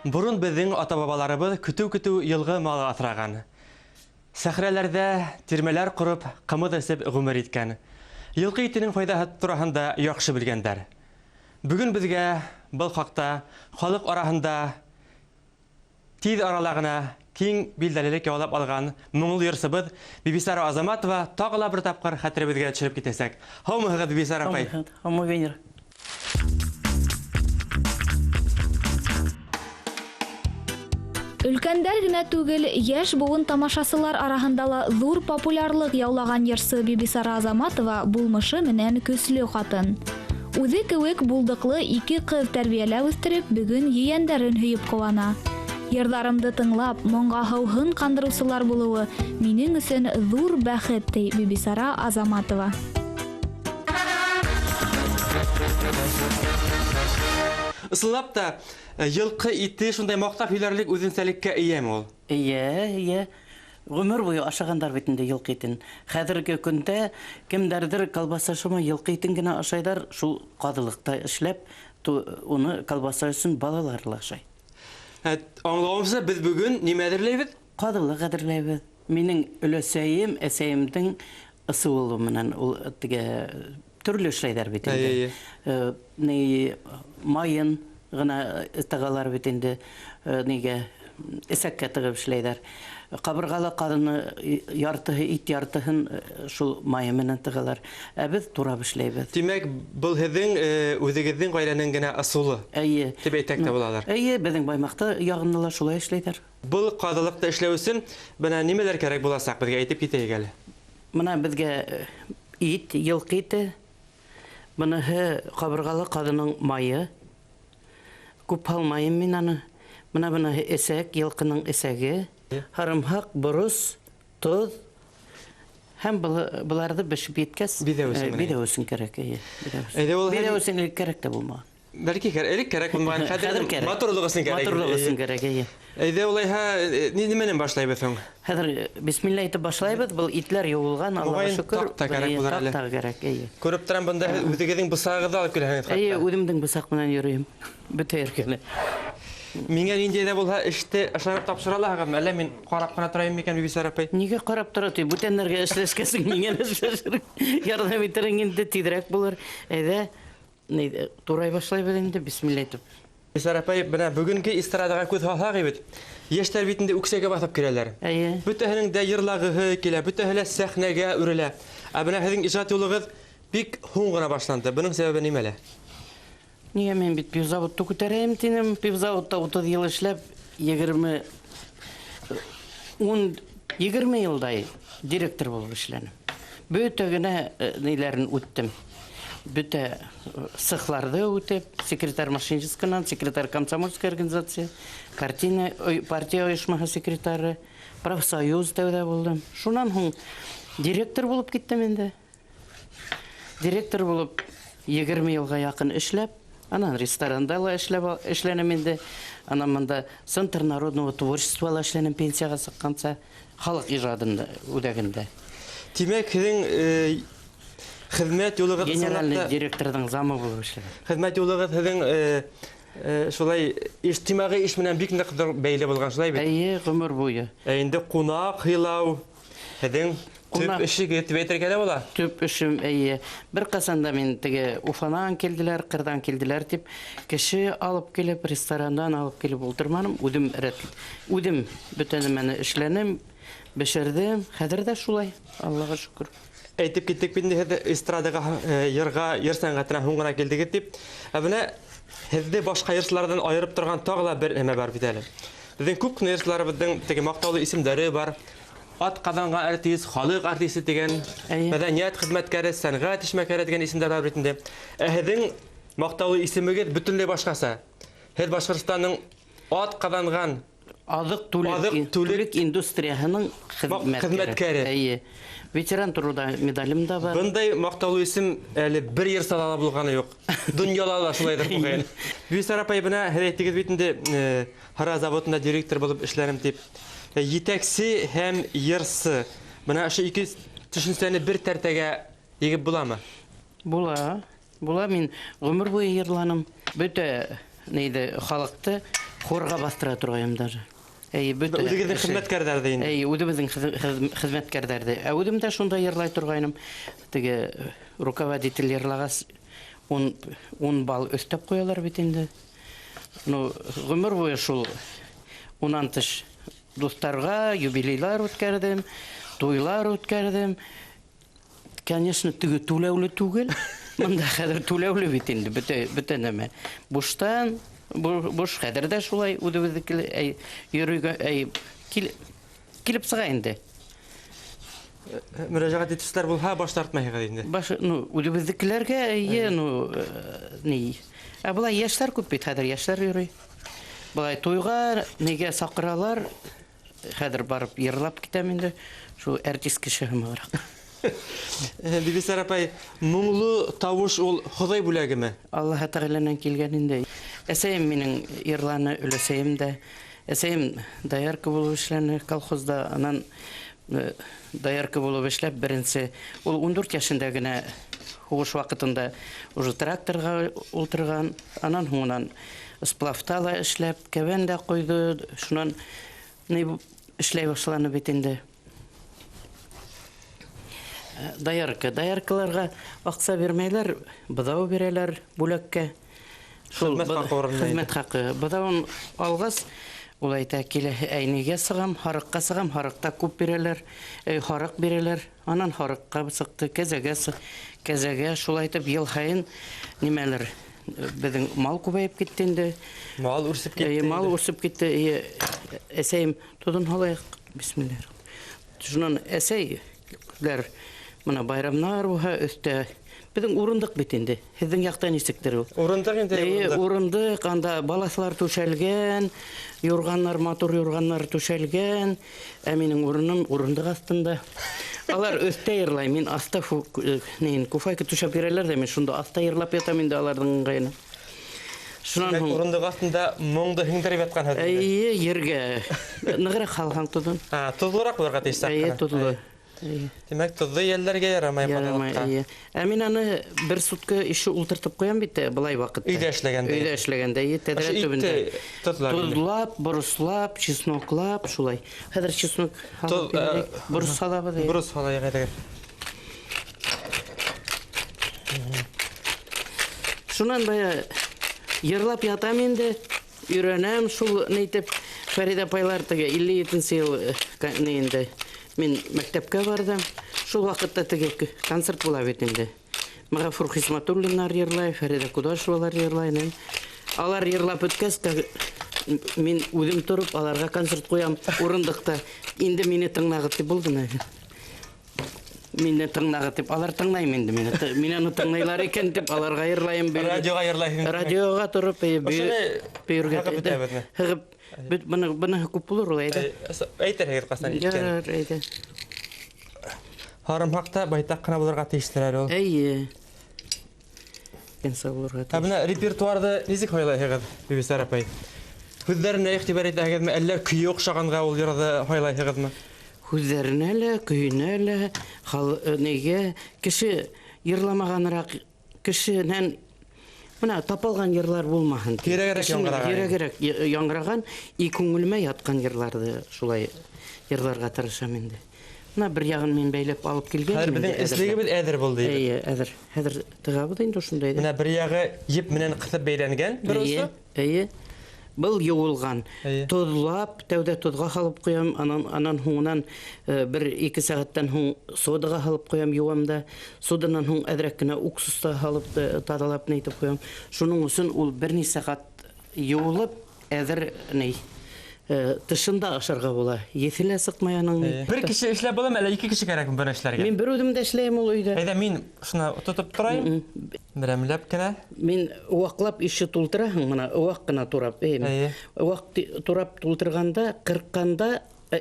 Борон беҙҙең ата-бабаларыбыҙ көтөү-көтөү йылғы малы аҫраған. Сәхрәләрҙә тирмәләр ҡороп, ҡымыҙ эсеп ғүмер иткән. Йылҡы итенең файҙаһы тураһында яҡшы белгәндәр. Бөгөн беҙгә был хаҡта халыҡ араһында тиҙ арала ғына киң билдәлелек яулап алған моңло йырсыбыҙ Бибисара Азаматова тағы ла бер тапҡыр хәтеребеҙгә төшөрөп китәсәк. Һаумыһығыҙ, Бибисара апай? Һаумы, Венер. Өлкәндәр генә түгел, йәш быуын тамашасылар араһында ла ҙур популярлыҡ яулаған йырсы Бибисара Азаматова булмышы менән көслө ҡатын. Үҙе кеүек булдыҡлы ике ҡыҙ тәрбиәләп үҫтереп, бөгөн ейәндәрен һөйөп ҡыуана. Йырҙарымды тыңлап, моңға һыуһын ҡандырыусылар булыуы минең өсөн ҙур бәхет, ти Бибисара Азаматова. Ысынлап та, йылҡы ите шундай маҡтап һөйләрлек үҙенсәлеккә эйәме ул? Эйә, эйә. Ғүмер буйы ашағандар бит инде йылҡы итен. Хәҙерге көндә кемдәрҙер колбаса ашамай, йылҡы итен генә ашайҙар, шул ҡаҙылыҡта эшләп, уны колбаса өсөн балалар ла ашай. Аңлауымса, беҙ бөгөн нимә әҙерләйбеҙ? Ҡаҙылыҡ әҙерләйбеҙ. Минең өләсәйем, әсәйемдең ысулы менән ул теге төрлө эшләйҙәр бит инде. Ни майын ғына тығалар бит инде, нигә эсәккә тығып эшләйҙәр. Ҡабырғалы ҡаҙыны яртыһы ит, яртыһын шул майы менән тығалар. Ә беҙ турап эшләйбеҙ. Тимәк, был һеҙҙең, үҙегеҙҙең ғаиләнең генә ысулы. Эйе. Тип әйтәк тә булалар. Эйе, беҙҙең Баймаҡта яғында ла шулай эшләйҙәр. Был ҡаҙылыҡты эшләү өсөн бына нимәләр кәрәк буласаҡ, беҙгә әйтеп китәйек әле. Бына беҙгә ит, йылҡы ите, быныһы ҡабырғалы ҡаҙының майы. Күп һалмайым мин аны. Бына быныһы эсәк, йылҡының эсәге. Һарымһаҡ, борос, тоҙ һәм быларҙы бешеп еткәс, Биҙәү өсөн генә. биҙәү өсөн кәрәк, эйе, биҙәү өсөн. Әйҙә, ул Биҙәү һәм өсөн элек кәрәк тә булмаған. Бәлки элек кәрәк булмаған, хәҙер Хәҙер кәрәк. матурлыҡ өсөн кәрәк. Матурлыҡ өсөн кәрәк, эйе. Әйҙә, улайһа, нимәнән башлайбыҙ һуң? Хәҙер бисмилла әйтеп башлайбыҙ. Был итләр йыуылған, Аллаға Моғайын, шөкөр. таҡ та кәрәк Эйе, булыр таҡ әле. та кәрәк, эйе. Күреп торам, бында һеҙ үҙегеҙҙең бысағығыҙҙы алып киләһегеҙ хатта. Эйе, үҙемдең бысаҡ менән йөрөйөм. Бөтә ергә лә. Миңә ниндәй ҙә булһа эште ышанып тапшыра алаһығыҙмы? Әллә мин ҡарап ҡына торайым микән, Бибисара апай? Нигә ҡарап тора ти? Бүтәннәргә эшләшкәсең, миңә лә эшләшер. Ярҙам итерең инде, тиҙерәк булыр. Әйҙә, турай башлайбыҙ инде, бисмилла әйтеп. Бисара апай, бына бөгөнгө эстрадаға күҙ һалһаҡ бит. Йәштәр бит инде үксәгә баҫып киләләр. Эйе. Бөтәһенең дә йырлағыһы килә, бөтәһе лә сәхнәгә үрелә. Ә бына һеҙҙең ижад юлығыҙ бик һуң ғына башланды. Бының сәбәбе нимәлә? Нигә мин бит пивзаводты күтәрәйем тинем. Пивзаводта утыҙ йыл эшләп, егерме йылдай директор булып эшләнем. Бөтә генә ниләрен үттем. Бөтә цехларҙы үтеп, секретарь машинистканан, секретарь комсомольской организации, партия ойошмаһы секретары, профсоюз тәүҙә булдым. Шунан һуң директор булып киттем инде. Директор булып егерме йылға яҡын эшләп, анан ресторанда ла эшләнем инде. Анан мында Центр народного творчества ла эшләнем пенсияға сыҡҡанса, халыҡ ижадында, үҙәгендә. Тимәк, һеҙҙең хеҙмәт юлығыҙ Генеральный ысынлап та директорҙың замы булып эшләгән. Хеҙмәт юлығыҙ һеҙҙең шулай ижтимағи эш менән бик ныҡ бәйле булған, шулай бит? Эйе, ғүмер буйы. Ә инде ҡунаҡ һыйлау һеҙҙең төп Ҡунаҡ эшегеҙ тип әйтергә лә була? Төп эшем, эйе. Бер ҡасан да мин теге Уфанан килделәр, Ҡырҙан килделәр тип кеше алып килеп, ресторандан алып килеп ултырманым. Үҙем рәт, үҙем бөтә нәмәне эшләнем, бешерҙем. Хәҙер дә шулай, Аллаға шөкөр. Әйтеп киттек бит инде һеҙ эстрадаға, йырға, йыр сәнғәтенә һуң ғына килдегеҙ тип. Ә бына һеҙҙе башҡа йырсыларҙан айырып торған тағы ла бер нәмә бар бит әле. Беҙҙең күп кенә йырсыларыбыҙҙың теге маҡтаулы исемдәре бар. Ат ҡаҙанған артист, халыҡ артисты тигән, мәҙәниәт хеҙмәткәре, сәнғәт эшмәкәре тигән исемдәр бар бит инде. Ә һеҙҙең маҡтаулы исемегеҙ бөтөнләй башҡаса. Һеҙ Башҡортостандың ат ҡаҙанған Аҙыҡ-түлек Аҙыҡ-түлек түлек индустрияһының хеҙмәткәре. Хеҙмәткәре. Эйе. Ветеран труда медалем дә бар. Бындай маҡтаулы исем әле бер йырсыла ла булғаны юҡ. Донъяла ла шулайҙыр буғайын. Бибисара апай, бына һеҙ әйттегеҙ бит инде, һыра заводында директор булып эшләрем тип. Етәксе һәм йырсы. Бына ошо ике төшөнсәне бер тәртәгә егеп буламы? Була. Була, мин ғүмер буйы йырланым. Бөтә нейҙе халыҡты Хорға баҫтыра торғайным даже. Әй, бөтә Үҙегеҙҙең хеҙмәткәрҙәрҙе инде. Әй, үҙебеҙҙең хеҙмәткәрҙәрҙе. Ә үҙем дә шунда йырлай торғайным. Теге руководитель йырлағас 10 балл өҫтәп ҡуялар бит инде. Ну, ғүмер буйы шул унан тыш дуҫтарға юбилейлар үткәрҙем, туйлар үткәрҙем. Конечно, теге түләүле түгел. Мында хәҙер түләүле бит инде, бөтә нәмә. Буштан, буш хәҙер дә шулай үҙебеҙҙеке, әй, йөрөйгә, әй, килеп сыға инде. Мөрәжәғәт итеүселәр булһа, баш тартмайһығыҙ инде. Баш, ну, үҙебеҙҙекеләргә, эйе, ну, ни. Ә былай йәштәр күп бит, хәҙер йәштәр йөрөй. Былай туйға нигә саҡыралар, хәҙер барып йырлап китәм инде, шул артист кеше һымағыраҡ. Бибисара апай, моңло тауыш ул Хоҙай бүләгеме? Аллаһ Тәғәләнән килгән инде. Әсәйем минең йырланы, өләсәйем дә. Әсәйем доярка булып эшләне колхозда, анан доярка булып эшләп беренсе, ул 14 йәшендә генә һуғыш ваҡытында уже тракторға ултырған, анан һуңынан сплавта ла эшләп, кәбән дә ҡойҙо, шунан ни эшләй башланы бит инде. Доярка, дояркаларға аҡса бирмәйләр, быҙау бирәләр бүләккә. Шул Хеҙмәт хаҡы урынына инде. Хеҙмәт хаҡы. Быҙауын алғас, ул әйтә, килә, әй, нигә сығам, һарыҡҡа сығам, һарыҡта күп бирәләр, әй, һарыҡ бирәләр. Анан һарыҡҡа сыҡты, кәзәгә сыҡ, кәзәгә шулай итеп йыл һайын нимәлер, беҙҙең мал күбәйеп китте инде. Мал үрсеп китте Әй, мал инде. үрсеп китте. Әй, әсәйем, тоҙон һалайыҡ, бисмиллаһ. Шунан әсәйләр, мына байрамнар булһа, өҫтә. Беҙҙең урындыҡ бит инде. Һеҙҙең яҡта нисектер ул? Урындыҡ инде, Эйе, урындыҡ. урындыҡ, анда балаҫлар түшәлгән, юрғаннар, матур юрғаннар түшәлгән. Ә минең урыным урындыҡ аҫтында. Алар өҫтә йырлай, мин аҫта нейен, куфайка түшәп бирәләр ҙә, мин шунда аҫта йырлап ятам инде аларҙың ыңғайына. Шунан Димәк, һуң урындыҡ аҫтында моңдо һеңдереп ятҡанһығыҙ инде. Эйе, ергә. Нығыраҡ һалһаң тоҙон. А, тоҙлораҡ булырға тейеш саҡ Эйе, ҡына. тоҙло. Эйе. Тимәк, тоҙҙо йәлләргә ярамай Ярамай, ҡаҙалыҡҡа. эйе. Ә мин аны бер сутка ише ултыртып ҡуям бит тә, былай ваҡытта. Өйҙә эшләгәндә. Өйҙә эшләгәндә, эйе, тәҙрә Ошо итте төбөндә. тоҙлап инде. Тоҙлап, борослап, чесноклап, шулай. Хәҙер чеснок һалып Тоҙ, бирәйек. Борос һалабыҙ, эйе. Борос һалайыҡ, әйҙәгеҙ. Шунан бая йырлап ятам инде, өйрәнәм шул нәйтеп. Фәриҙә апайлар теге илле етенсе йыл ни инде. Мин мәктәпкә барҙым. Шул ваҡытта теге концерт була бит инде. Мәғәфүр Хисмәтуллиннар йырлай, Фәриҙә Кудашевалар йырлай. Алар йырлап бөткәс тә, мин үҙем тороп аларға концерт ҡуям урындыҡта. Инде мине тыңлағыҙ тип булды ни. Мине тыңлағыҙ тип, алар тыңлайым инде мине. Мине аны тыңлайлар икән тип, аларға йырлайым. Радиоға йырлайһың. Радиоға тороп, эйе, Ошоно бөйөргә һығып бөтәбеҙме? Һығып, бөт, быны күп булыр ул, әйҙә. Әй, әйтерһегеҙ ҡасан иткән. Ярар, әйҙә. Һарымһаҡ та байтаҡ ҡына булырға тейештер әле ул. Эйе. Пенса булырға Ә тейеш. бына репертуарҙы нисек һайлайһығыҙ, Бибисара апай? Һүҙҙәренә иғтибар итәһегеҙме, әллә көйө оҡшағанға ул йырҙы һайлайһығыҙмы? Һүҙҙәренә лә, көйөнә лә, нигә кеше йырламағаныраҡ кешенән бына тапалған йырлар булмаһын тип. Һирәгерәк Кешенең яңғыраған. һирәгерәк яңғыраған, и күңелемә ятҡан йырларҙы шулай йырларға тырышам инде. Бына бер яғын мин бәйләп алып килгән Хәҙер инде, беҙҙең әҙерләп. эслегебеҙ әҙер булды инде. Эйе, әҙер. Хәҙер тығабыҙ инде ошондай. Бына бер яғы еп менән ҡыҫып бәйләнгән бер Эйе, осо. эйе. Был йыуылған. Эйе. Тоҙлап, тәүҙә тоҙға һалып ҡуям, анан һуңынан бер-ике сәғәттән һуң содаға һалып ҡуям, йыуам да. Соданан һуң әҙерәк кенә уксуста һалып, таҙалап нәйтеп ҡуям. Шуның өсөн ул бер нисә сәғәт йыуылып, әҙер ней. Тышында ашарға була. Еҫе лә сыҡмай аның. Эйе. Бер кеше эшләп буламы, әллә ике кеше кәрәкме быны эшләргә? Мин бер үҙем дә эшләйем ул өйҙә. Әйҙә, мин шуны тотоп торайым. Берәмләп кенә. Мин ваҡлап ише тултыраһың, мына ваҡ ҡына турап, эйе. Эйе. Ваҡ турап тултырғанда, ҡырҡҡанда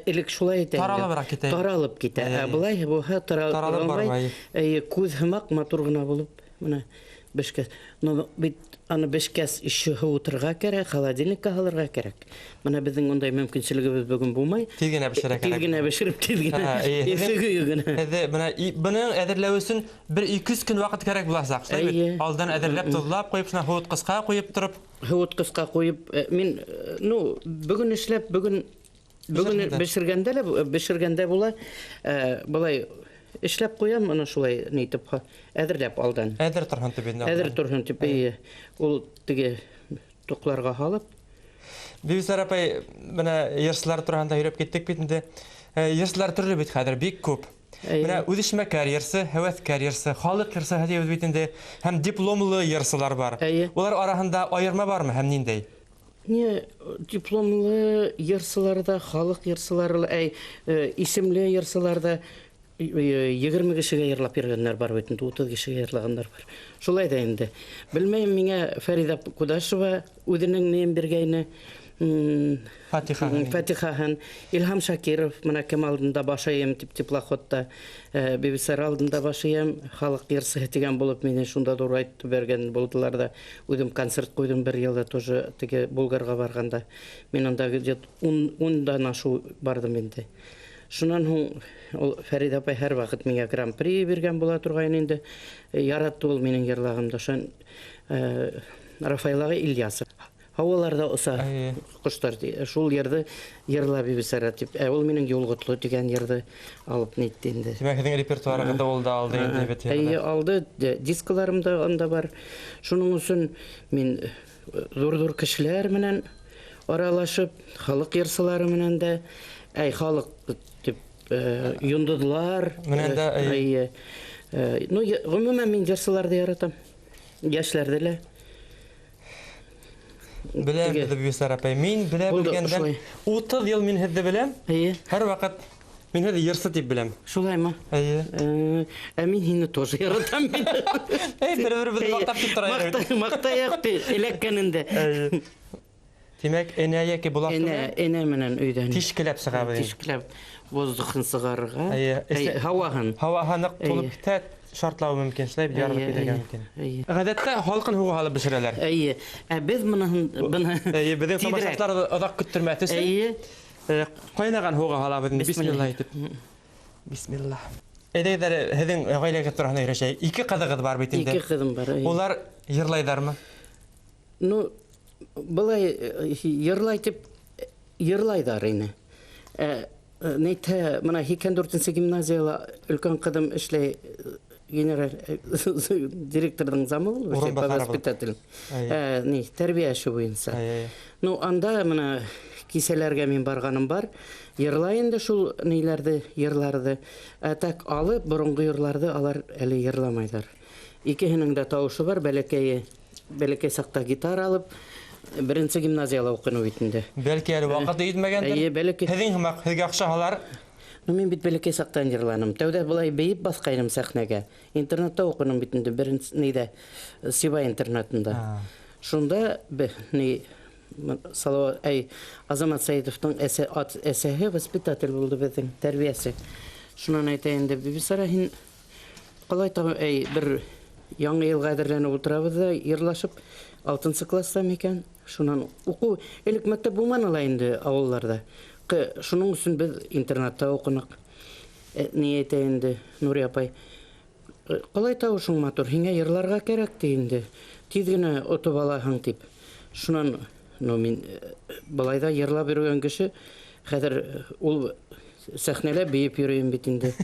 элек шулай итә инде. Таралыбыраҡ китә. Таралып китә. Эйе. Ә былай булһа Таралып таралмай. бармай. Эйе, күҙ һымаҡ матур ғына булып, мына Бешкәс. Но бит аны бешкәс еще һыуытырға кәрәк, холодильникка һалырға кәрәк. Мына беҙҙең ундай мөмкинселегебеҙ бөгөн булмай. Тиҙ генә бешерә Тиҙ кәрәк. генә бешереп, тиҙ генә. Эҫе көйө генә. Һеҙҙе бына бының әҙерләү өсөн бер 200 көн ваҡыт кәрәк буласаҡ, шулай бит? Эйе. Алдан әҙерләп, тоҙлап ҡуйып, шунан һыуытҡысҡа ҡуйып тороп. Һыуытҡысҡа ҡуйып, мин, ну, бөгөн эшләп, бөгөн Бешергәндә. бешергәндә лә, бешергәндә була, былай эшләп ҡуям, ана шулай ни итеп, әҙерләп алдан. Әҙер торһон тип инде. Әҙер торһон тип, эйе. Ул теге тоҡларға һалып. Бибисара апай, бына йырсылар тураһында һөйләп киттек бит инде. Йырсылар төрлө бит хәҙер, бик күп. Эйе. Бына үҙешмәкәр йырсы, һәүәҫкәр йырсы, халыҡ йырсы тибеҙ бит инде, һәм дипломлы йырсылар бар. Эйе. Улар араһында айырма бармы һәм ниндәй? Не, дипломлы йырсылар да, халыҡ йырсылары ла, әй, исемле йырсылар да, 20 кешегә йырлап йөргәннәр бар бит инде, 30 кешегә йырлаганнар бар. Шулай да инде. Белмәйем, миңә Фәриҙә Кудашева үҙенең нейен биргәйне, Фатихаһын. Фатихаһын. Илһам Шакиров мына кем алдында башайым тип теплоходта, Бибисара алдында башайым, халыҡ йырсыһы тигән булып мине шунда ҙур айтып бергән булдылар да. Үҙем концерт ҡуйҙым бер йылда тоже теге Булгарға барғанда. Мин анда где-то ундан ашыу барҙым инде. Шунан һуң ул Фәриҙә апай һәр ваҡыт миңә гран-при биргән була торғайны инде. Яратты ул минең йырлағымды. Шунан, Рафаил ағай Ильясов. Һауаларҙа оса ҡоштар ти. Шул йырҙы йырла Бибисара тип. Ул минең Юлғотло тигән йырҙы алып нитте инде. Тимәк, һеҙҙең репертуарығыҙҙа ул да алды инде бит. Эйе, алды. Дискаларым да анда бар. Шуның өсөн мин ҙур-ҙур кешеләр менән аралашып, халыҡ йырсылары менән дә, әй, халыҡ тип, йондоҙлар менән дә, әйе. Эйе. Ну, ғөмүмән, мин йырсыларҙы яратам. Йәшләрҙе лә. Беләм, Теге. беҙ Бибисара апай. Мин белә Булды, белгәндән ошолай. 30 йыл мин һеҙҙе беләм. Эйе. Һәр ваҡыт мин һеҙҙе йырсы тип беләм. Шулаймы? Эйе. Ә мин һине тоже яратам бит. Эй, бер-беребеҙҙе маҡтап тип тора инек. Маҡтаяҡ ти, эләккәнендә. Эйе. Тимәк, энә йәки булаҡ Энә, энә менән өйҙән. Тишкеләп сығабыҙ инде. Тишкеләп воздухын сығарырға. Эйе. Әй, һауаһын. Һауаһы ныҡ тулып Эйе. китә, шартлауы мөмкин, шулай бит, ярылып Эйе, китергә эйе, мөмкин. эйе. Ғәҙәттә һалҡын һыуға һалып бешерәләр. Эйе. Ә беҙ быны Эйе, беҙҙең тиҙерәк. тамашасыларҙы оҙаҡ көттөрмәҫ өсөн. Эйе. Ҡайнаған һыуға һалабыҙ инде, Бисмилла. бисмилла әйтеп. Бисмилла. Әйҙәгеҙ әле, һеҙҙең ғаиләгеҙ тураһында һөйләшәйек. Ике ҡыҙығыҙ бар бит инде. Ике ҡыҙым бар, эйе. Улар йырлайҙармы? Ну, былай, йырлай тип йырлайҙар ине. Нәйтә, мына һикһән дүртенсе гимназияла өлкән ҡыҙым эшләй, генераль, директорҙың замы булып эшләй, Урынбаҫары по булып. воспитатель. Әйе. Ни, тәрбиә эше буйынса. Әйе, әйе. Ну, анда мына кисәләргә мин барғаным бар. Йырлай инде шул ниләрҙе, йырларҙы. Ә так алып, боронғо йырларҙы алар әле йырламайҙар. Икеһенең дә тауышы бар, бәләкәй саҡта гитара алып, беренсе гимназияла уҡыны бит инде. Бәлки әле ваҡыты етмәгәндер. Әйе, бәләкәй. Һеҙҙең һымаҡ, һеҙгә оҡшаһалар. Ну, мин бит бәләкәй саҡтан йырланым. Тәүҙә былай бейеп баҫҡайным сәхнәгә. Интернатта уҡыным бит инде, беренсе нейҙә, Сибай интернатында. Шунда ни, Салава, әй, Азамат Сәйітовтың ат, әсәһе воспитатель булды беҙҙең, тәрбиәсе. Шунан әйтә инде, Бибисара, һин ҡалай таба, әй, бер яңы йылға әҙерләнеп ултырабыҙ ҙа, йырлашып, алтынсы класста микән? Шунан уҡыу, элек мәктәп булманы ла инде ауылларҙа. Шуның өсөн беҙ интернатта уҡыныҡ. Ни әйтә инде Нури апай? Ҡалай тауышың матур, һиңә йырларға кәрәк ти инде. Тиҙ генә отоп алаһың тип. Шунан, ну, мин, былай ҙа йырлап йөрөгән кеше, хәҙер, ул сәхнәлә бейеп йөрөйөм бит инде.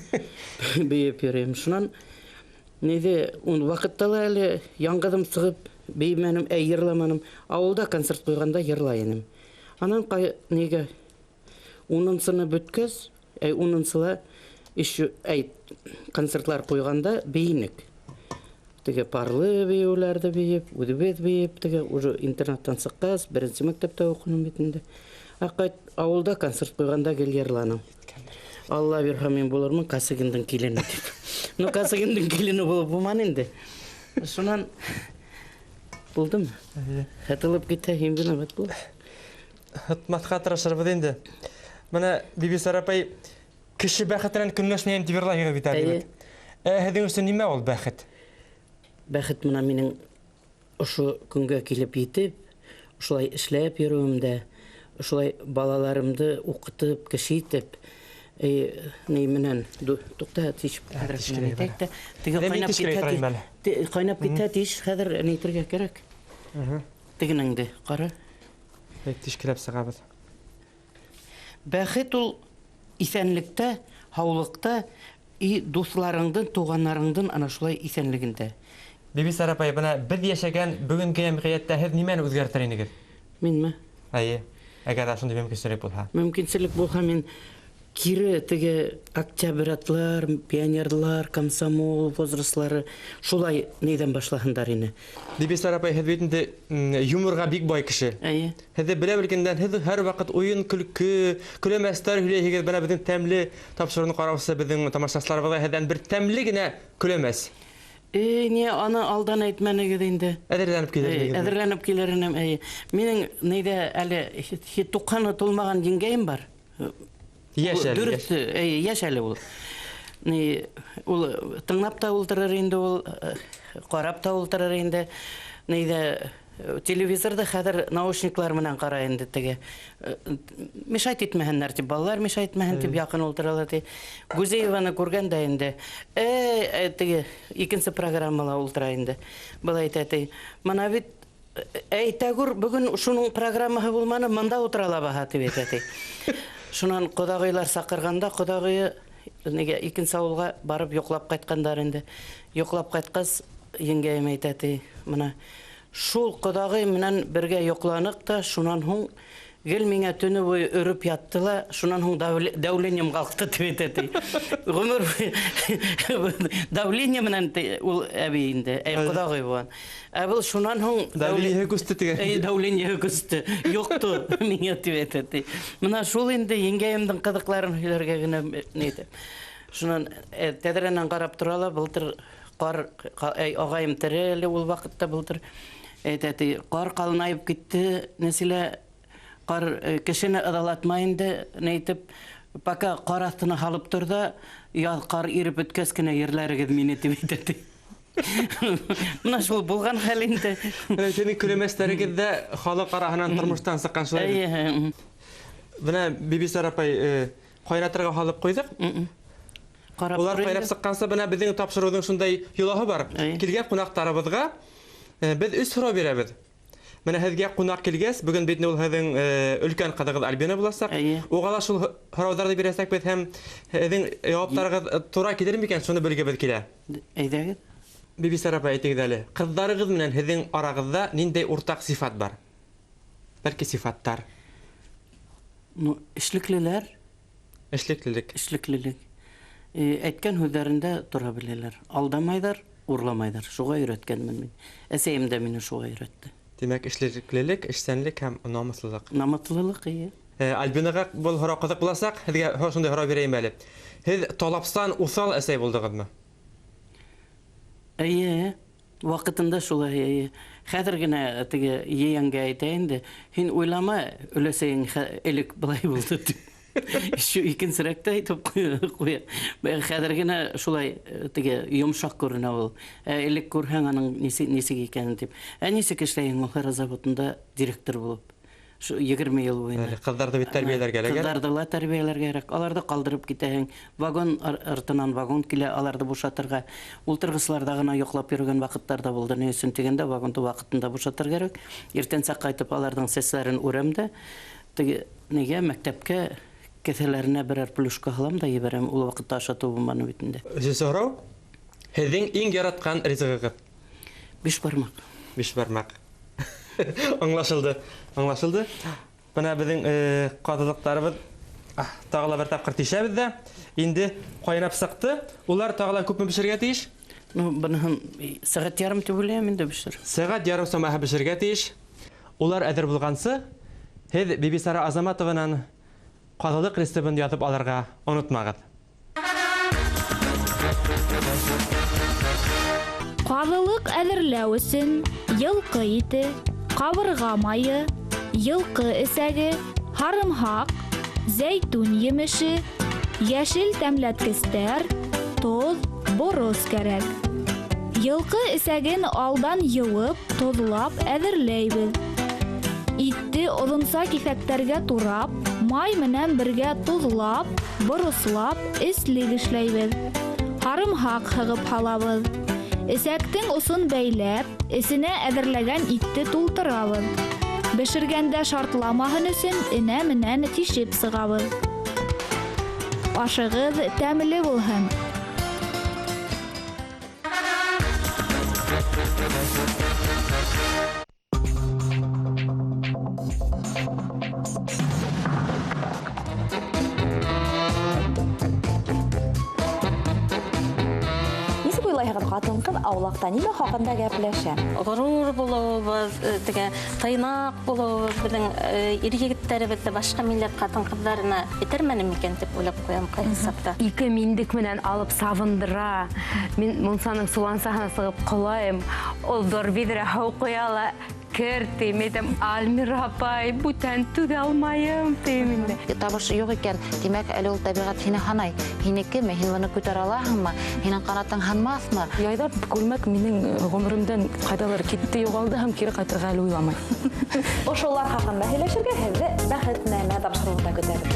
Бейеп йөрөйөм. Шунан ниҙе, ун ваҡытта ла әле яңғыҙым сығып бейемәнем, әй, йырламаным. Ауылда концерт ҡуйғанда йырлай инем. Анан нигә унынсыны бөткәс, әй, унынсыла еще, әй, концертлар ҡуйғанда бейенек. Теге парлы бейеүләрҙе бейеп, үҙебеҙ бейеп, теге уже интернаттан сыҡҡас, беренсе мәктәптә уҡыным бит инде. Ә ҡайт, ауылда концерт ҡуйғанда гел йырланым. Алла бирһә, мин булырмын Косыгиндың килене тип. Ну, Косыгиндың килене булып булманы инде. Шунан булдым. Әйе. Һытылып китә, һин виноват бул. Һытмаҫҡа тырышырбыҙ инде. Бына Бибисара апай, кеше бәхетенән көнләшмәйем тип йырлайһығыҙ бит әле. Әйе. Ә һеҙҙең өсөн нимә ул бәхет? Бәхет менән минең ошо көнгә килеп етеп, ошолай эшләп йөрөүемдә, ошолай балаларымды уҡытып, кеше итеп, ни менән туҡта тишеп хәҙер әйтәк тә, теге ҡайнап китә, ҡайнап китә тиш хәҙер ни итергә кәрәк. Тегенеңде ҡара. Тишкеләп сығабыҙ. Бәхет ул иҫәнлектә, һаулыҡта и дуҫларыңдың, туғандарыңдың ана шулай иҫәнлегендә. Бибисара апай, бына беҙ йәшәгән бөгөнгө йәмғиәттә һеҙ нимәне үҙгәртер инегеҙ? Минме? Эйе, әгәр ҙә шундай мөмкинселек булһа. Мөмкинселек булһа, мин кире теге октябрятлар, пионерлар, комсомол возрастлары шулай нейҙән башлаһындар ине. Бибисара апай, һеҙ бит инде юморға бик бай кеше. Эйе. Һеҙҙе белә белгәндән һеҙ һәр ваҡыт уйын, көлкө, көләмәстәр һөйләйһегеҙ. Бына беҙҙең тәмле тапшырыуны ҡараусы беҙҙең тамашасыларыбыҙға һеҙҙән бер тәмле генә көләмәс. Не, аны алдан әйтмәнегеҙ инде. Әҙерләнеп килер инегеҙ. Әҙерләнеп килер инем, эйе. Минең нейҙә әле туҡһаны тулмаған еңгәйем бар. Йәш әле. Дөрөҫ, эйе, йәш әле ул. Ни, ул тыңлап та ултырыр инде ул, ҡарап та ултырыр инде. Нейҙә телевизорҙы хәҙер наушниклар менән ҡарай инде теге. Мешать итмәһеннәр тип, балалар мешать итмәһен тип яҡын ултыралар ти. Гузееваны күргән дә инде. Теге икенсе программала ултыра инде. Былай әйтә ти. Мына бит әйтә күр, бөгөн шуның программаһы булманы, мында ултыра ла баһа тип әйтә ти. Шунан ҡоҙағыйлар саҡырғанда, ҡоҙағыйы нигә икенсе ауылға барып йоҡлап ҡайтҡандар инде. Йоҡлап ҡайтҡас, еңгәйем әйтә ти, мына шул ҡоҙағый менән бергә йоҡланыҡ та, шунан һуң гел миңә төнө буйы өрөп ятты ла, шунан һуң давлением ҡалҡты тип әйтә ти. Ғүмер буйы давление менән ул әбей инде, әй ҡоҙағый булған. Ә был шунан һуң давлениеһы күсте тигән. Әй, давлениеһы күсте. Юҡты миңә тип әйтә ти. Мына шул инде еңгәйемдең ҡыҙыҡларын һөйләргә генә ни итә. Шунан тәҙрәнән ҡарап тора ла, былтыр ҡар, әй, ағайым тере әле ул ваҡытта былтыр. Әйтә ти, ҡар ҡалынайып китте, Нәсилә, ҡар кешене ыҙалатмай инде, ни итеп, пока ҡар аҫтына һалып тор ҙа, яҙ ҡар иреп бөткәс кенә ерләрегеҙ мине тип әйтә ти. Мына шул булған хәл инде. Менә һеҙҙең көләмәстәрегеҙ ҙә халыҡ араһынан тормоштан сыҡҡан шулай бит. Эйе. Бына Бибисара апай, ҡайнатырға һалып ҡуйҙыҡ. Ҡарап Улар тор ҡайнап инде. сыҡҡанса, бына беҙҙең тапшырыуҙың шундай йолаһы бар. Килгән ҡунаҡтарыбыҙға беҙ өс һорау бирәбеҙ. Бына һеҙгә ҡунаҡ килгәс, бөгөн бит ул һеҙҙең өлкән ҡыҙығыҙ Альбина буласаҡ. Уға ла шул һорауҙарҙы бирәсәкбеҙ һәм һеҙҙең яуаптарығыҙ тура килер микән, шуны белгебеҙ килә. Әйҙәгеҙ. Бибисара апай, әйтегеҙ әле, ҡыҙҙарығыҙ менән һеҙҙең арағыҙҙа ниндәй уртаҡ сифат бар? Бәлки сифаттар? Ну, эшлеклеләр. Эшлеклелек. Эшлеклелек. Әйткән һүҙҙәрендә тора беләләр. Алдамайҙар, урламайҙар. Шуға өйрәткәнмен мин. Әсәйем дә мине шуға өйрәтте. Тимәк, эшлеклелек, эшсәнлек һәм намыҫлылыҡ. Намыҫлылыҡ, эйе. Альбинаға был һорау ҡыҙыҡ буласаҡ. Һеҙгә шундай һорау бирәйем әле. Һеҙ талапсан, уҫал әсәй булдығыҙмы? Эйе, ваҡытында шулай, эйе. Хәҙер генә теге ейәнгә әйтә инде. Һин уйлама, өләсәйең элек былай булды тип. Шу икенсерәк тә әйтеп ҡуя. Хәҙер генә шулай теге йомшаҡ күренә ул. Элек күрһәң аның нисек икәнен тип. Ә нисек эшләйһең ул Хара заводында директор булып? Шу 20 йыл буйына. Әле ҡыҙҙарҙы бит тәрбиәләргә кәрәк. Ҡыҙҙарҙы ла тәрбиәләргә кәрәк. Аларҙы ҡалдырып китәһең. Вагон артынан вагон килә, аларҙы бушатырға. Ултырғысларҙа ғына йоҡлап йөрөгән ваҡыттар ҙа булды. Ни өсөн тигәндә, вагонды ваҡытында бушатыр кәрәк. Иртәнсәк ҡайтып аларҙың сәстәрен үрәм дә, теге нигә мәктәпкә кеҫәләренә берәр плюшка һалам да ебәрәм. Ул ваҡытта ашатыу булманы бит инде. Өсөнсө һорау. Һеҙҙең иң яратҡан ризығығыҙ? Бишбармаҡ. Бишбармаҡ. Аңлашылды. Аңлашылды. Бына беҙҙең ҡаҙылыҡтарыбыҙ, тағы ла бер тапҡыр тишәбеҙ ҙә. Инде ҡайнап сыҡты. Улар тағы ла күпме бешергә тейеш? Ну, быныһын сәғәт ярым тип уйлайым инде бешер. Сәғәт ярым самаһы бешергә тейеш. Улар әҙер булғансы, һеҙ Бибисара Азаматованан ҡаҙылыҡ рецептын яҙып алырға онотмағыҙ. Ҡаҙылыҡ әҙерләү өсөн йылҡы ите, ҡабырға майы, йылҡы эсәге, һарымһаҡ, зәйтүн емеше, йәшел тәмләткестәр, тоҙ, борос кәрәк. Йылҡы эсәген алдан йыуып, тоҙлап әҙерләйбеҙ. Итте оҙонса киҫәктәргә турап, май менән бергә тоҙлап, борослап, эслек эшләйбеҙ. Һарымһаҡ һығып һалабыҙ. Эсәктең осон бәйләп, эсенә әҙерләгән итте тултырабыҙ. Бешергәндә шартламаһын өсөн энә менән тишеп сығабыҙ. Ашығыҙ тәмле булһын. Нисек уйлайһығыҙ, ҡатын-ҡыҙ аулаҡта нимә хаҡында гәпләшә? Ғорур булыуыбыҙ, теге тыйнаҡ булыуыбыҙ, беҙҙең ир-егеттәребеҙҙе башҡа милләт ҡатын-ҡыҙҙарына етермәне микән тип уйлап ҡуям ҡайһы саҡта. Ике миндек менән алып сабындыра. Мин мунсаның сулансаһына сығып ҡолайым. Ул ҙур биҙрә һыу ҡоя ла, кер тим, әйтәм, Альмира апай, бүтән түҙә алмайым, тим инде. Табыш юҡ икән, тимәк, әле ул тәбиғәт һине һанай. Һинекеме, һин быны күтәрә алаһыңмы, һинең ҡанатың һынмаҫмы? Яйҙап күлмәк минең ғүмеремдән ҡайҙалыр китте, юғалды һәм кире ҡайтырға әле уйламай. Ошолар хаҡында һөйләшергә һеҙҙе Бәхетнамә тапшырыуында көтәбеҙ.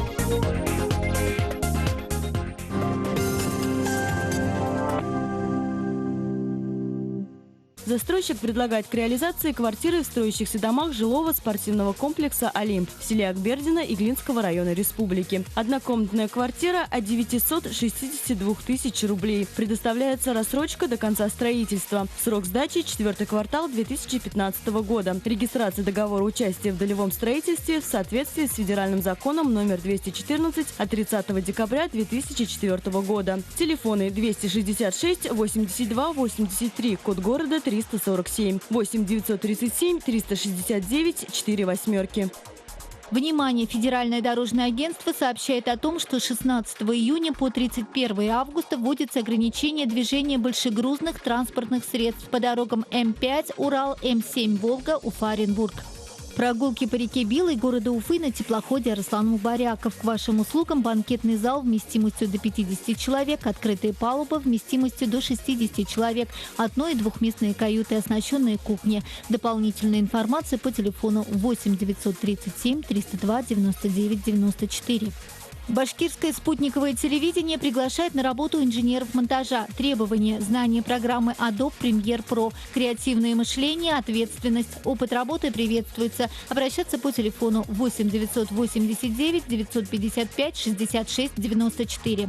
Застройщик предлагает к реализации квартиры в строящихся домах жилого спортивного комплекса «Олимп» в селе Акбердино Иглинского района республики. Однокомнатная квартира от 962 тысяч рублей. Предоставляется рассрочка до конца строительства. Срок сдачи – 4-й квартал 2015 года. Регистрация договора участия в долевом строительстве в соответствии с федеральным законом номер 214 от 30 декабря 2004 года. Телефоны 266 82 83, код города 347, 8 937 369 4 восьмерки. Внимание! Федеральное дорожное агентство сообщает о том, что 16 июня по 31 августа вводится ограничение движения большегрузных транспортных средств по дорогам М5 Урал, М7 Волга, Уфа-Оренбург. Прогулки по реке Билой города Уфы на теплоходе Арслан Мубаряков. К вашим услугам банкетный зал вместимостью до 50 человек, открытая палуба вместимостью до 60 человек, одно- и двухместные каюты, оснащенные кухни. Дополнительная информация по телефону 8 937 302 99 94. Башкирское спутниковое телевидение приглашает на работу инженеров монтажа. Требования – знание программы Adobe Premiere Pro, креативное мышление, ответственность. Опыт работы приветствуется. Обращаться по телефону 8 989 955 66 94.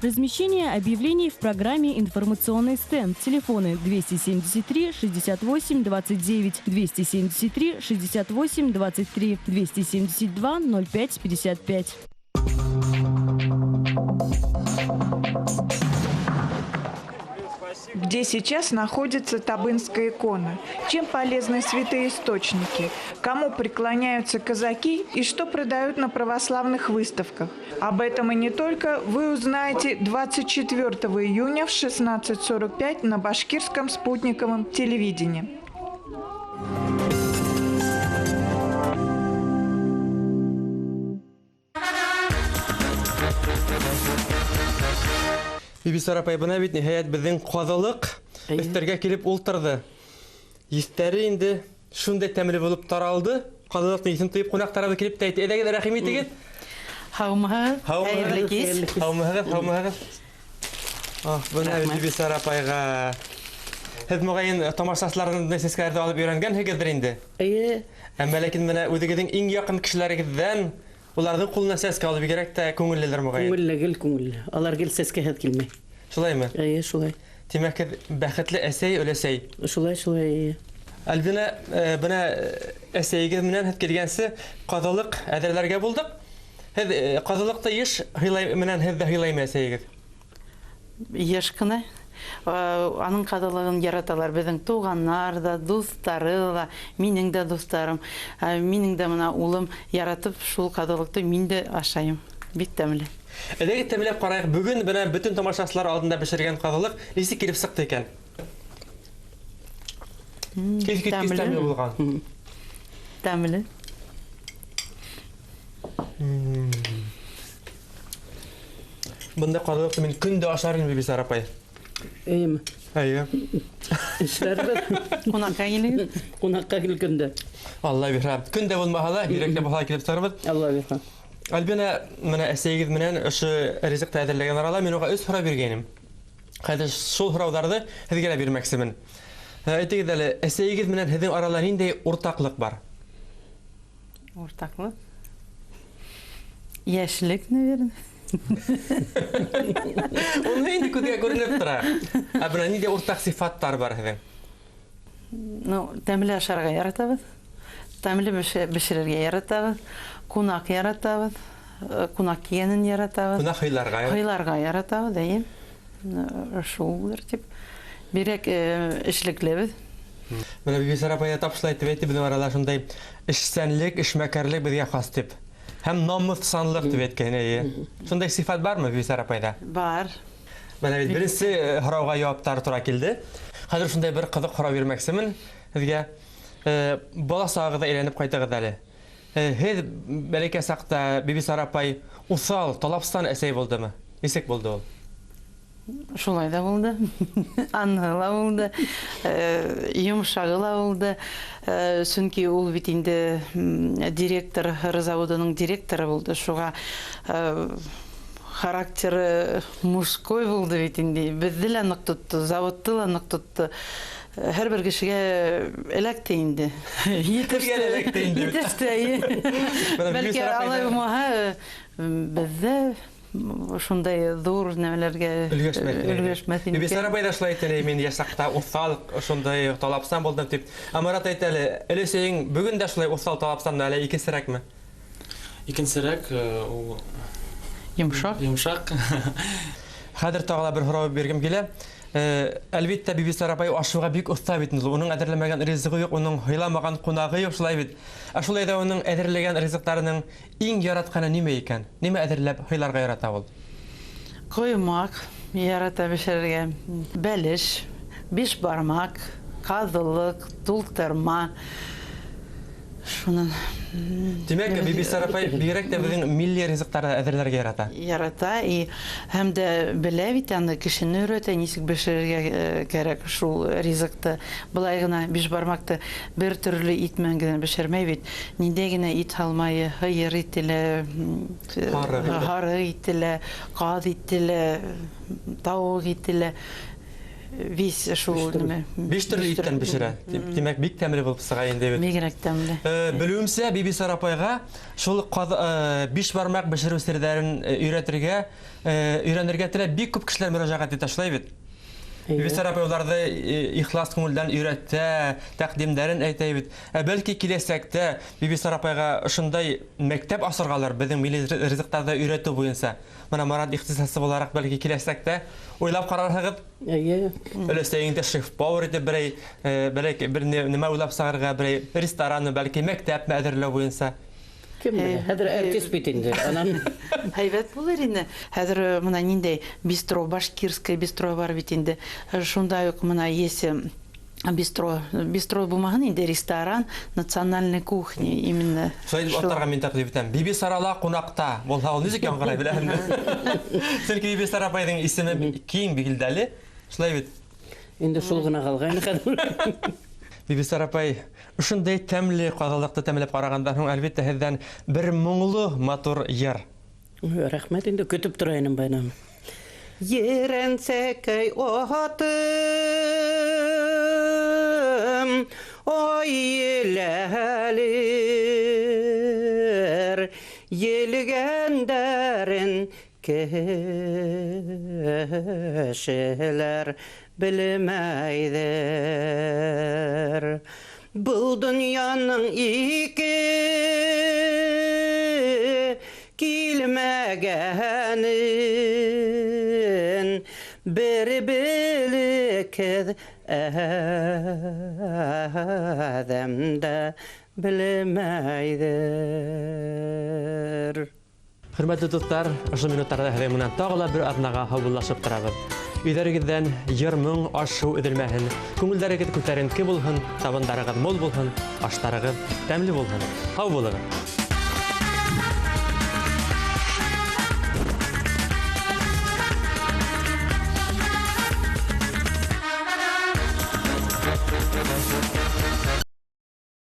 Размещение объявлений в программе «Информационный стенд». Телефоны 273 68 29, 273 68 23, 272 05 55. Где сейчас находится Табынская икона? Чем полезны святые источники? Кому преклоняются казаки и что продают на православных выставках? Об этом и не только вы узнаете 24 июня в 16:45 на Башкирском спутниковом телевидении. Бибисара апай, бына бит ниһайәт беҙҙең ҡаҙылыҡ өҫтәргә килеп ултырҙы. Еҫтәре инде шундай тәмле булып таралды. Ҡаҙылыҡтың еҫен тойоп ҡунаҡтарыбыҙ килеп тә әйтте. Әйҙәгеҙ, рәхим итегеҙ. Һаумыһығыҙ. Хәйерле кис. Һаумыһығыҙ, һаумыһығыҙ. Ах, бына бит Бибисара апайға. Һеҙ моғайын тамашасыларҙың сәскәләрҙе алып өйрәнгәнһегеҙҙер инде. Эйе. Әммә ләкин менә үҙегеҙҙең иң яҡын кешеләрегеҙҙән уларҙың ҡулына сәскә алып бигерәк тә күңеллелер моғайын. Күңелле, гел күңелле. Алар гел сәскәһеҙ килмәй. Шулаймы? Эйе, шулай. Тимәк, һеҙ бәхетле әсәй, өләсәй. Шулай, шулай, эйе. Альбина, бына әсәйегеҙ менән һеҙ килгәнсе ҡаҙылыҡ әҙерләргә булдыҡ. Һеҙ ҡаҙылыҡты йыш һыйлай менән һеҙ ҙә һыйлаймы әсәйегеҙ? Йыш ҡына. Аның ҡаҙылығын яраталар беҙҙең туғандар ҙа, дуҫтары ла, минең дә дуҫтарым. Минең дә мына улым яратып шул ҡаҙылыҡты мин дә ашайым. Бик тәмле. Әйҙәгеҙ тәмләп ҡарайыҡ. Бөгөн бына бөтөн тамашасылар алдында бешергән ҡаҙылыҡ нисек килеп сыҡты икән? Иҫ киткес тәмле булған. Тәмле. Бында ҡаҙылыҡты мин көн дә ашар инем, Бибисара апай. Эйеме? Әйе. Эшләрбеҙ. Ҡунаҡҡа килегеҙ. Ҡунаҡҡа килгәндә. Алла бирһә. Көн дә булмаһа ла, һирәк тә булһа ла килеп сығырбыҙ. Алла бирһә. Альбина, менә әсәйегеҙ менән ошо ризыҡты әҙерләгән арала мин уға өс һорау биргәйнем. Хәҙер шул һорауҙарҙы һеҙгә лә бирмәксемен. Әйтегеҙ әле, әсәйегеҙ менән һеҙҙең арала ниндәй уртаҡлыҡ бар? Уртаҡлыҡ? Йәшлек, наверное. Уны инде күҙгә күренеп тора. Ә бына ниндәй уртаҡ сифаттар бар һеҙҙең? Ну, тәмле ашарға яратабыҙ. Тәмле бешерергә яратабыҙ. Ҡунаҡ яратабыҙ. Ҡунаҡ кигәнен яратабыҙ. Ҡунаҡ һыйларға яратабыҙ. Һыйларға яратабыҙ, эйе. Шулдыр тип. Бигерәк эшлеклебеҙ. Бына Бибисара апай тап шулай тип әйтте, беҙҙең арала шундай эшсәнлек, эшмәкәрлек беҙгә хас тип. Һәм намыҫсанлыҡ тип әйткән, эйе. Шундай сифат бармы Бибисара апайҙа? Бар. Бына бит беренсе һорауға яуаптар тура килде. Хәҙер шундай бер ҡыҙыҡ һорау бирмәксемен һеҙгә. Бала сағығыҙҙа әйләнеп ҡайтығыҙ әле. Һеҙ бәләкәй саҡта Бибисара апай уҫал, талапсан әсәй булдымы? Нисек булды ул? Шулай ҙа булды. Анһы ла булды. Йомшағы ла булды. Сөнки ул бит инде директор, һыры заводының директоры булды. Шуға характеры мужской булды бит инде. Беҙҙе лә ныҡ тотто, заводты ла ныҡ тотто. Һәр бер кешегә эләкте инде. Етеште, эләкте инде. Етеште, эйе. Бәлки алай булмаһа, беҙҙә шундай ҙур нәмәләргә өлгәшмәҫ инде. Бибисара апай ҙа шулай әйтә, мин йәш саҡта уҫал, шундай талапсан булдым тип. Ә Марат әйтә әле, өләсәйең бөгөн дә шулай уҫал талапсанмы, әллә икенсерәкме? Икенсерәк, ул йомшаҡ. Йомшаҡ. Хәҙер тағы ла бер һорау биргем килә. Әлбиттә, Бибисара апай ашыуға бик оҫта бит инде. Уның әҙерләмәгән ризығы юҡ, уның һыйламаған ҡунағы юҡ, шулай бит. Ә шулай ҙа уның әҙерләгән ризыҡтарының иң яратҡаны нимә икән? Нимә әҙерләп һыйларға ярата ул? Ҡоймаҡ ярата бешерергә, бәлеш, бишбармаҡ, ҡаҙылыҡ, тултырма. Шунан. Тимәк, Бибисара апай бигерәк тә беҙҙең милли ризыҡтарҙы әҙерләргә ярата. Ярата, и һәм дә белә бит аны, кешене өйрәтә, нисек бешерергә кәрәк шул ризыҡты. Былай ғына бишбармаҡты бер төрлө ит менән генә бешермәй бит. Ниндәй генә ит һалмай, һыйыр ите лә, һары ите лә, ҡаҙ ите лә, тауыҡ ите лә. Вис шул нимә? Биш төрлө иттән бешерә. Тимәк, бик тәмле булып сыға инде бит. Бигерәк тәмле. Белеүемсә, Бибисара апайға шул биш бармаҡ бешереү серҙәрен өйрәтергә, өйрәнергә теләп бик күп кешеләр мөрәжәғәт итә, шулай бит? Бибисара апай уларҙы ихлас күңелдән өйрәтә, тәҡдимдәрен әйтә бит. Ә бәлки киләсәктә Бибисара апайға ошондай мәктәп асырғалыр беҙҙең милли ризыҡтарҙы өйрәтеү буйынса. Бына Марат ихтисасы булараҡ бәлки киләсәктә уйлап ҡарарһығыҙ. Эйе. Өләсәйеңде шеф-повар итеп берәй, бәлки бер нимә уйлап сығарырға, берәй ресторанны, бәлки мәктәпме әҙерләү буйынса. Кем белә? Хәҙер артист бит инде. Анан һәйбәт булыр инде. Хәҙер бына ниндәй бистро, башкирское бистро бар бит инде. Шундай уҡ бына есть бистро, бистро булмаһын инде, ресторан национальной кухни именно. Шулай итеп атарға мин тәҡдим итәм. Бибисара ла ҡунаҡта булһа, ул нисек яңғырай беләһеңме? Сөнки Бибисара апайҙың исеме киң билдәле. Шулай бит. Инде шул ғына ҡалғайны хәҙер. Бибисара апай, ошондай тәмле ҡаҙалыҡты тәмләп ҡарағандан һуң, әлбиттә, һеҙҙән бер моңло матур йыр. Рәхмәт инде, көтөп тора инем байнам. Ерәнсәкәй атым, ай еләлер, елгәндәрен кешеләр белмәйҙер. Был донъяның ике килмәгәнен бер белекеҙ әҙәм дә белмәйҙер. Хөрмәтле дуҫтар, ошо минуттарҙа һеҙҙең менән тағы ла бер аҙнаға һаубуллашып торабыҙ. Өйҙәрегеҙҙән йыр-моң, аш-һыу өҙөлмәһен, күңелдәрегеҙ күтәренке булһын, табындарығыҙ мул булһын, аштарығыҙ тәмле булһын. Һау булығыҙ!